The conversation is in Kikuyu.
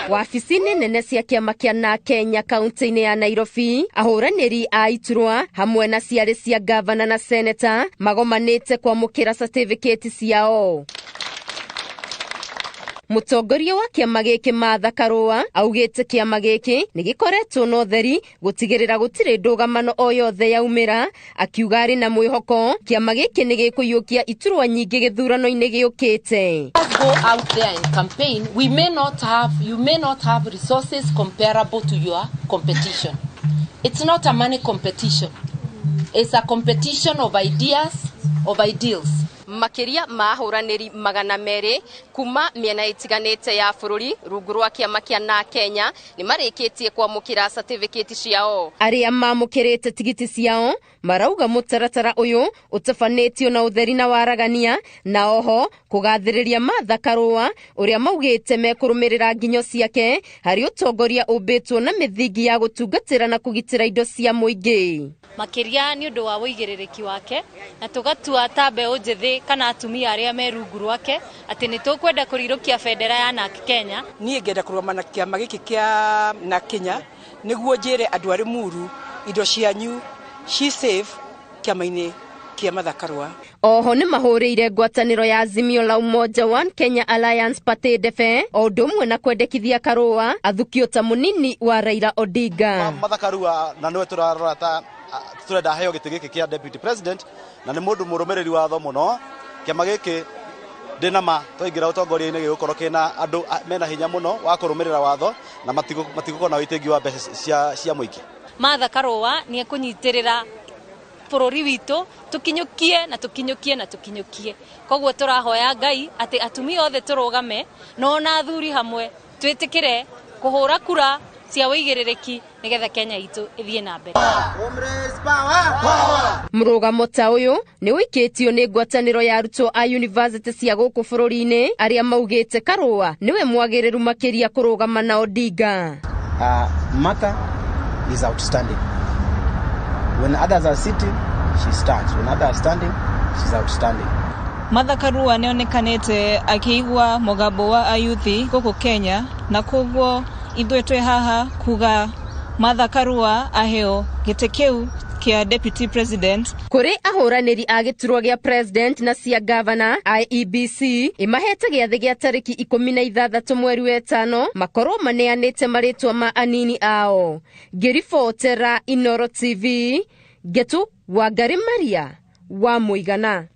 Wabici-inĩ nene cia kĩama kĩa na Kenya kaunti-inĩ ya Nairobi, ahũranĩri a iturwa hamwe na ciarĩ cia gavana na seneta magomanĩte kwamũkĩra certificate ciao. Mũtongoria wa kĩama gĩkĩ Martha Karua augĩte kĩama gĩkĩ nĩ gĩkoretwo na ũtheri gũtigĩrĩra gũtirĩ ndũgamano o yothe yaumĩra, akiuga arĩ na mwĩhoko kĩama gĩkĩ nĩ gĩkũiyũkia iturwa nyingĩ gĩthurano-inĩ gĩũkĩte. Go out there and campaign, we may not have, you may not have resources comparable to your competition. It's not a money competition. It's a competition of ideas, of ideals. Makĩria ma ahũranĩri 200 kuma mĩena ĩtiganĩte ya bũrũri rungu rwa kĩama kĩa na Kenya nĩ marĩkĩtie kwamũkĩra certificate ciao. Arĩa mamũkĩrĩte tigiti ciao marauga mũtaratara ũyũ ũtabanĩtio na ũtheri na waragania, na oho kũgathĩrĩria Martha Karua ũrĩa maugĩte mekũrũmĩrĩra nginyo ciake harĩ ũtongoria ũmbĩtwo na mĩthingi ya gũtungatĩra na kũgitĩra indo cia mũingĩ. Makĩria nĩ ũndũ wa ũigĩrĩrĩki wake, na tũgatua ta mbeũ njĩthĩ kana atumia arĩa me rungu rwake atĩ nĩ tũkwenda kũrirũkia bendera ya NARC Kenya. Niĩ ngenda kũrũgama na kĩama gĩkĩ kĩa NARC Kenya nĩguo njĩre andũ a Limuru indo cianyu ci safe kĩama-inĩ kĩa Martha Karua. Oho nĩ mahũrĩire ngwatanĩro ya Azimio la Umoja One Kenya Alliance Party Ndefe o ũndũ ũmwe na kwendekithia Karua athukio ta mũnini wa Raila Odinga. Martha Karua na nĩwe tũrarora ta tũrenda aheo gĩtĩ gĩkĩ kĩa deputy president, na nĩ mũndũ mũrũmĩrĩri watho mũno. Kĩama gĩkĩ ndĩna ma twaingĩra ũtongoria-inĩ gĩgũkorwo kĩna andũ mena hinya mũno wa kũrũmĩrĩra watho na matigũkorwo na ũitĩngi wa mbeca cia mũingĩ. Martha Karua nĩ ekũnyitĩrĩra bũrũri witũ tũkinyũkie na tũkinyũkie na tũkinyũkie. Koguo tũrahoya Ngai atĩ atumia othe tũrũgame na ona athuri hamwe twĩtĩkĩre kũhũra kura cia ũigĩrĩrĩki nĩgetha Kenya itũ ĩthiĩ na mbere. Mũrũgamo ta ũyũ nĩ ũikĩtio nĩ ngwatanĩro ya arutwo a university cia gũkũ bũrũri-inĩ arĩa maugĩte Karua nĩwe mwagĩrĩru makĩria kũrũgama na Odinga. Martha is outstanding. When others are sitting, she stands. When others are standing, she's outstanding. Martha Karua nĩonekanĩte akĩigua mũgambo wa ayuthi gũkũ Kenya, na koguo ithuĩ twĩ haha kuga Martha Karua aheo gĩtĩ kĩu kĩa deputy president. Kũrĩ ahũranĩri a gĩturwa gĩa president na cia governor, IEBC ĩmahete gĩathĩ gĩa tarĩki 16 mweri wa 5 makorwo maneanĩte marĩtwa ma anini ao. Ngĩribotera Inooro TV, Ngetu Wangari Maria wa Mũigana.